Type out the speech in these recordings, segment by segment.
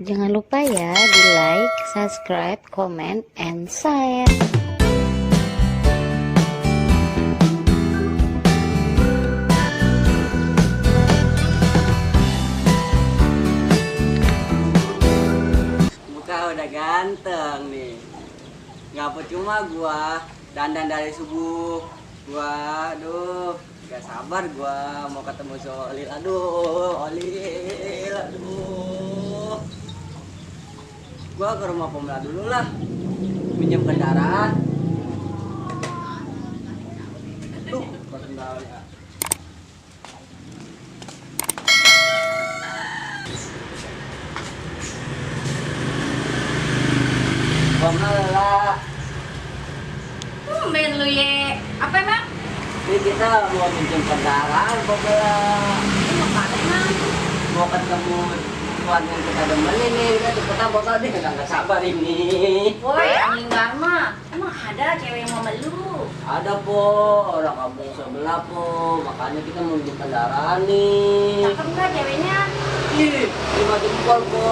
Jangan lupa ya di like, subscribe, comment, and share. Muka udah ganteng nih. Nggak percuma gua dandan dari subuh. Aduh, gak sabar gua mau ketemu si Olil. Aduh, Olil, aduh. Gua ke rumah Pemula dulu lah, pinjam kendaraan. Aduh, kendala. Pemula. Tumben lu ye. Apa emang? Ini kita mau pinjam kendaraan, Pemula. Mau kemana emang? Mau ketemu tuan yang kita demen ini, kita cepetan bakal dia nggak sabar ini. Woi, Angling Dharma. Emang ada cewek yang mau melu? Ada po, orang kampung sebelah po, makanya kita mau pinjam kendaraan nih. Cakep nggak ceweknya? Ih, 5 jempol po.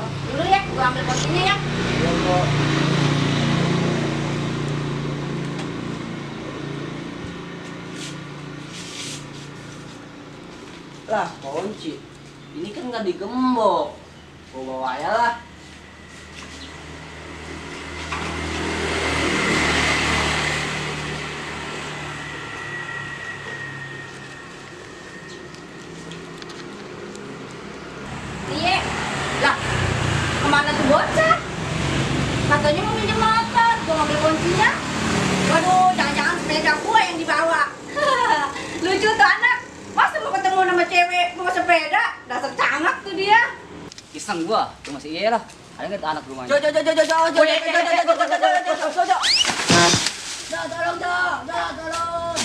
Dulu ya, gua ambil kuncinya ya. Iya po. Lah, kunci. Ini kan nggak digembok. Gua bawa aja lah. Iya. Lah, kemana tuh bocah? Katanya mau minjem motor, gua ngambil kuncinya. Waduh, jangan-jangan sepeda gua yang dibawa. Lucu tuh anak. Masa mau ketemu sama cewek bawa sepeda? Dasar cangak tuh dia. Iseng gua, cuma si iya lah. Ada nggak anak rumahnya? Tolong, tolong.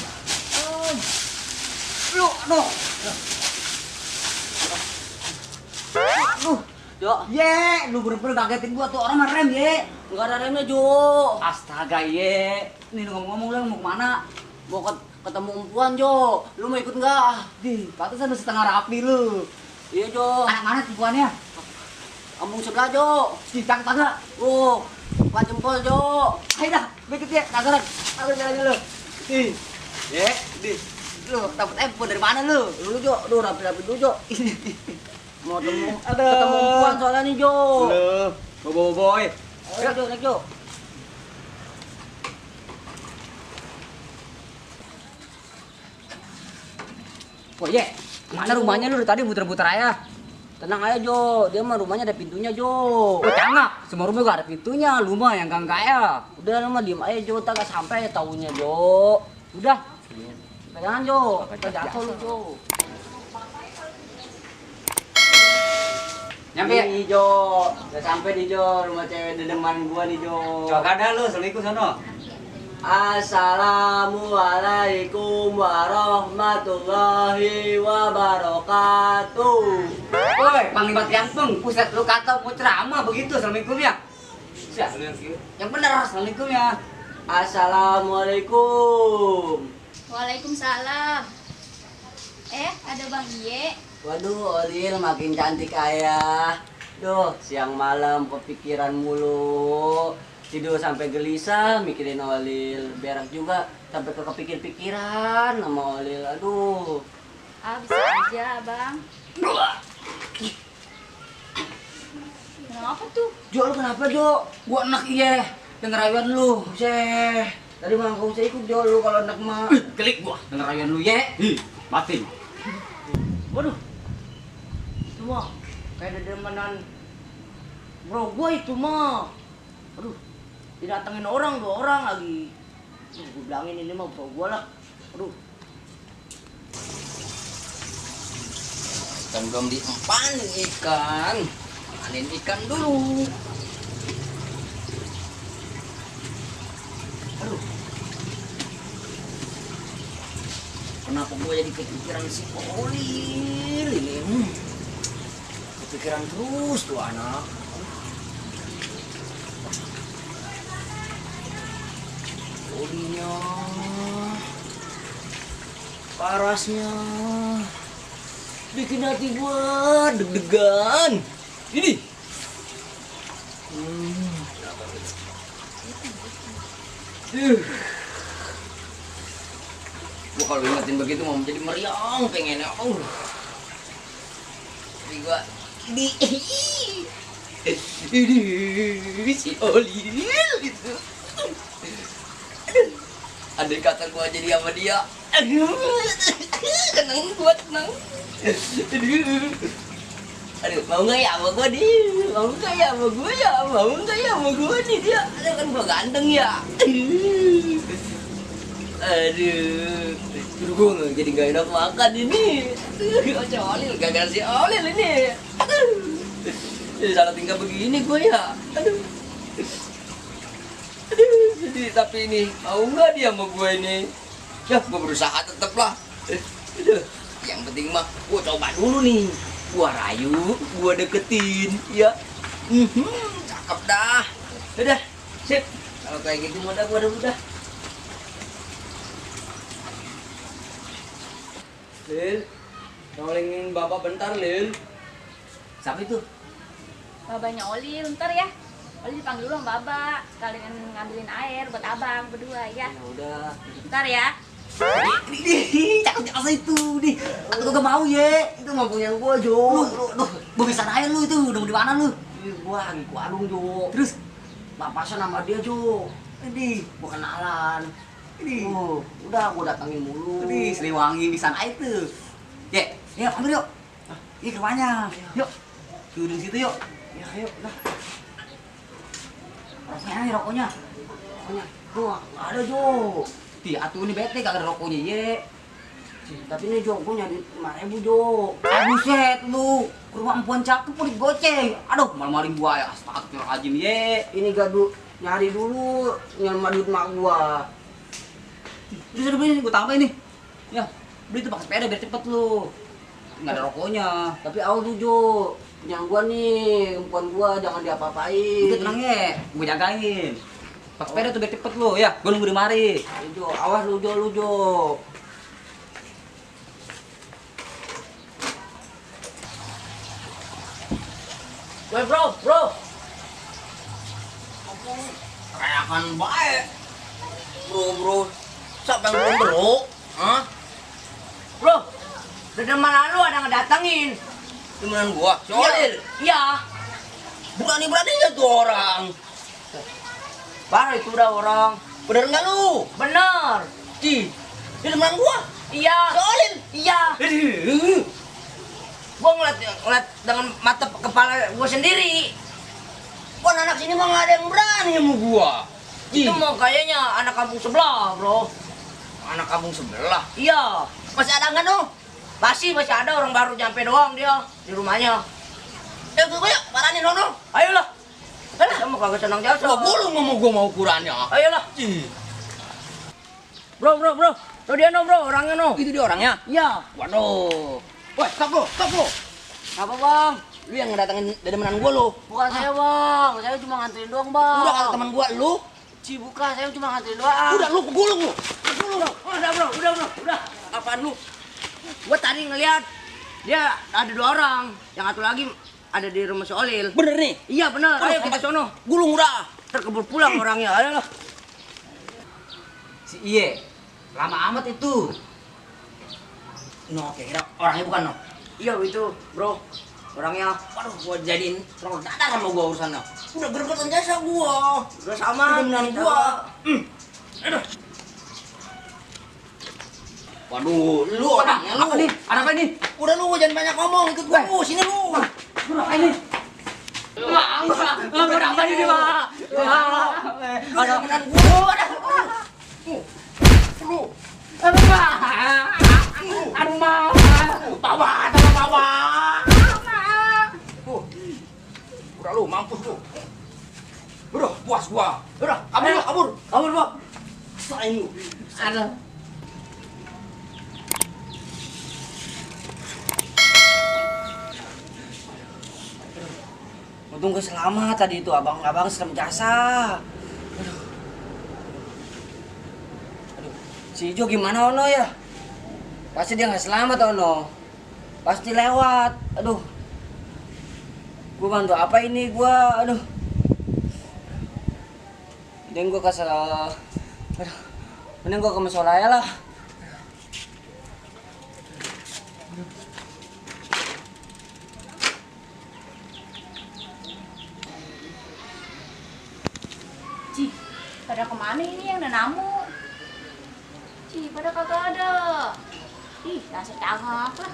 Lu, aduh. Aduh, Jo. Ye, lu bener-bener kagetin gua tuh orang mah rem ye. Enggak ada remnya, Jo. Astaga ye. Nih lu ngomong-ngomong lu mau kemana? Mau ketemu empuan, Jo. Lu mau ikut nggak? Di, pantesan lu setengah rapi lu. Iya, Jo. Anak mana tipuannya? Kampung sebelah, Jo. Si tangga. Oh, 4 jempol, Jo. Ayo dah, gua ikut ye. Nasaran. Aku jalan dulu. Di. Ye, di. Lu dapet info dari mana lu? Lu, Jo. Aduh, rapi-rapi dulu, Jo. Mau ketemu Aduh. empuan soalnya nih, Jo. Lu, boboiboy. Ayo, Jo, naik, Jo. Oh ye, mana rumahnya lu dari tadi muter-muter aja? Tenang aja, Jo. Dia mah rumahnya ada pintunya, Jo. Oh cangak, semua rumah gak ada pintunya, lu mah yang gang kaya. Udah, lu mah diem aja, Jo. Tak sampai taunya, Jo. Udah. Pegangan, Jo. Kita jatuh lu, Jo. Nyampe ya? Nih, Jo. Udah sampai nih, Jo. Rumah cewek dedeman gua nih, Jo. Coba ada lu, assalamualaikum sono. Assalamualaikum warahmatullahi wabarakatuh. Woi, Panglima Tiangpeng, pusat lu kata mau ceramah begitu, assalamualaikum ya? Siap, yang benar, assalamualaikum ya. Assalamualaikum. Waalaikumsalam. Ada Bang Iye. Waduh, Olil makin cantik ayah. Duh, siang malam kepikiran mulu. Tidur sampai gelisah mikirin Olil. Berak juga sampai kepikir-pikiran sama Olil. Aduh. Bisa aja, Bang. Kenapa tuh? Jo, lu kenapa Jo? Gua enak iya, denger rayuan lu, Seh. Tadi mah kau usah ikut, Jo, lu kalau anak mah. Gelik gua, denger rayuan lu ye. Mati. Waduh. Semua kayak dedemenan bro gua itu mah. Aduh. Didatengin orang, 2 orang lagi. Gua bilangin ini mah bro gua lah. Aduh. Kan belum diempan ikan. Panen ikan dulu. Aduh. Kenapa gua jadi kepikiran si Olil ini? Kepikiran terus tuh anak. Olilnya, parasnya, bikin hati gua deg-degan. Ini Gua kalau ingetin begitu mau menjadi meriang pengennya. Tapi gua ini si Olil itu. Andai kata gua jadi sama dia. Tenang gua tenang. Aduh, mau nggak ya sama gua nih? Mau nggak ya sama gua ya? Mau nggak ya sama gua nih dia? Aduh, kan gua ganteng ya. Aduh, gua nggak jadi nggak enak makan ini. Aduh, Olil, gagal si Olil ini. Aduh, salah tinggal begini gua ya. Aduh, jadi tapi ini mau nggak dia sama gua ini? Ya, gua berusaha tetep lah. Aduh, yang penting mah gua coba dulu nih. Gua rayu, gua deketin, ya. Cakep dah. Udah, sip. Kalau kayak gitu udah gua udah. Lil, nolongin bapak bentar, Lil. Siapa itu? Babanya Oli, ntar ya. Oli dipanggil dulu sama Baba. Sekalian ngambilin air buat abang berdua ya. Ya udah. Ntar ya. Cakep itu nih. Lu gak mau ya? Itu nggak punya gua, Jo. Lu bisa air lu itu. Udah di mana lu? Gua lagi ke warung, Jo. Terus papasan sama dia, Jo. Ini gua kenalan. Ini. Udah gua datangin mulu. Ini Siliwangi di sana itu. Ya, ambil yuk. Ini ke rumahnya. Yuk. Turun situ yuk. Ya, ayo, udah. Rokoknya nih, rokoknya. Tuh, nggak ada, Jo. Atuh ini bete kagak ada rokoknya ye. Tapi ini Jo, gue nyari 5.000 Jo. Buset lu, ke rumah empuan cakep pun digoceng. Aduh, maling gua ya, astagfirullahaladzim ye. Ini gaduh nyari dulu, nyari duit mak gua. Udah beli, gua tambah ini. Ya, beli tuh pakai sepeda biar cepet lu. Nggak ada rokoknya. Tapi awal tuh Jo, yang gua nih, empuan gua jangan diapa-apain. Udah tenang ye, gua jagain. Pakai sepeda tuh biar cepet lu, ya. Gua nunggu di mari. Jo, awas lu Jo. Woi bro. Kayakan baik. Bro. Siapa yang belum bro? Hah? Bro, dari mana lu ada ngedatengin? Temenan gua, si Olil. Iya. Berani-beraninya tuh orang. Parah itu udah orang. Bener nggak lu? Bener. Di temenan gua? Iya. Si Olil? Iya. Gua ngeliat dengan mata kepala gua sendiri. Wah, anak sini mah nggak ada yang berani sama gua. Itu mah kayaknya anak kampung sebelah, bro. Anak kampung sebelah? Iya. Masih ada nggak no? Masih ada, orang baru nyampe doang dia di rumahnya. Gue yuk, paranin nono. Ayolah. Kita mau kagak senang jasa. Gua ngomong gua mau ukurannya. Ayolah. Bro. Tuh dia no, bro, orangnya no. Itu dia orangnya? Iya. Waduh. Woi, stop bro. Apa bang? Lu yang ngedatengin dedemenan gua lu? Bukan saya bang, saya cuma nganterin doang bang. Udah kata teman gua lu? Bukan, saya cuma nganterin doang. Udah lu gulung lu. Udah. Apaan lu? Gua tadi ngeliat dia ada 2 orang, yang satu lagi ada di rumah si Olil. Bener nih? Iya bener. Ayo kita sono. Gulung udah. Terkebur pulang orangnya. Ayo lah. Si Iye, lama amat itu. No, kira orangnya bukan no. Iya itu, bro. Orangnya, waduh, gua jadiin terlalu dadar sama gua urusannya. Udah gergetan jasa gua. Udah sama dengan gua. Aduh. Waduh, lu orangnya lu. Apa nih? Ada apa nih? Udah lu jangan banyak ngomong, ikut gua. Sini lu. Apa ini? Ada apa ini, Pak? Ada temenan gua. Lu. Aduh, Pak. Aduh, Pak. Bawa. Udah lu, mampus lu. Udah, puas gua. Udah, kabur, Pak. Sain lu. Ada. Untung gue selamat tadi itu, abang serem jasa. Aduh. Si Ijo gimana Ono ya? Pasti dia nggak selamat Ono. Pasti lewat. Aduh. Gue bantu apa ini gua? Aduh. Dan gue kesel. Aduh, mending gua ke musola ya lah. Ci, pada kemana ini yang nanamu? Ci, pada kagak ada. Ih, rasa cagak lah.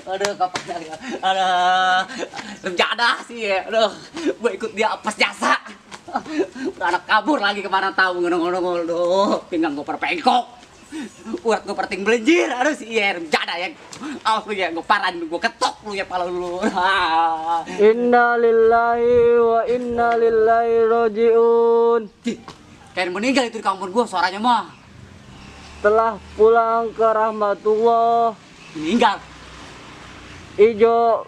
Aduh, kapan lagi? Aduh, rencana sih ya. Aduh, gue ikut dia pas jasa. Udah anak kabur lagi kemana tahu ngono-ngono. Aduh, pinggang gue perpengkok. Urat gue perting belenjir. Aduh sih ya, rencana ya. Awas lu ya, gue paran, gue ketok lu ya pala lu. Inna lillahi wa inna lillahi rojiun. Kayak meninggal itu di kampung gue suaranya mah. Telah pulang ke rahmatullah. Meninggal. Ijo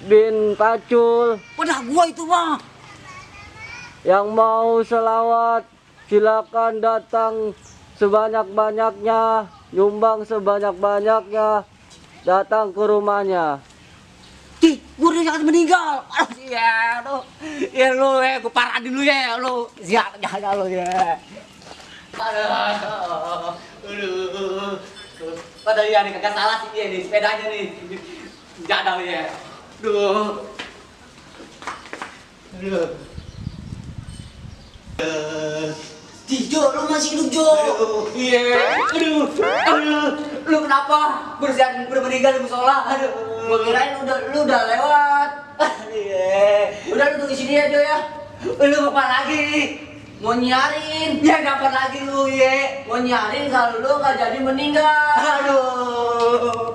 bin Pacul. Padahal gua itu mah. Yang mau selawat silakan datang sebanyak-banyaknya, nyumbang sebanyak-banyaknya, datang ke rumahnya. Ih, gua udah jangan meninggal. Aduh, ya, aduh. Ya lu ya, gua parahin dulu ya, lu. Siap, jangan lu ya. Aduh. Padahal ya nih kagak salah sih dia nih, sepedanya nih. Jadal ya. Aduh. Aduh. Jo, lu masih hidup, Jo. Iya. Aduh. Aduh. Lu kenapa? Bersihan meninggal di musola. Aduh. Gua kirain lu udah lewat. Iya. Udah lu tunggu sini ya, Jo ya. Lu apa lagi? Mau nyarin, ya dapat lagi lu ye. Mau nyarin kalau lu nggak jadi meninggal. Aduh.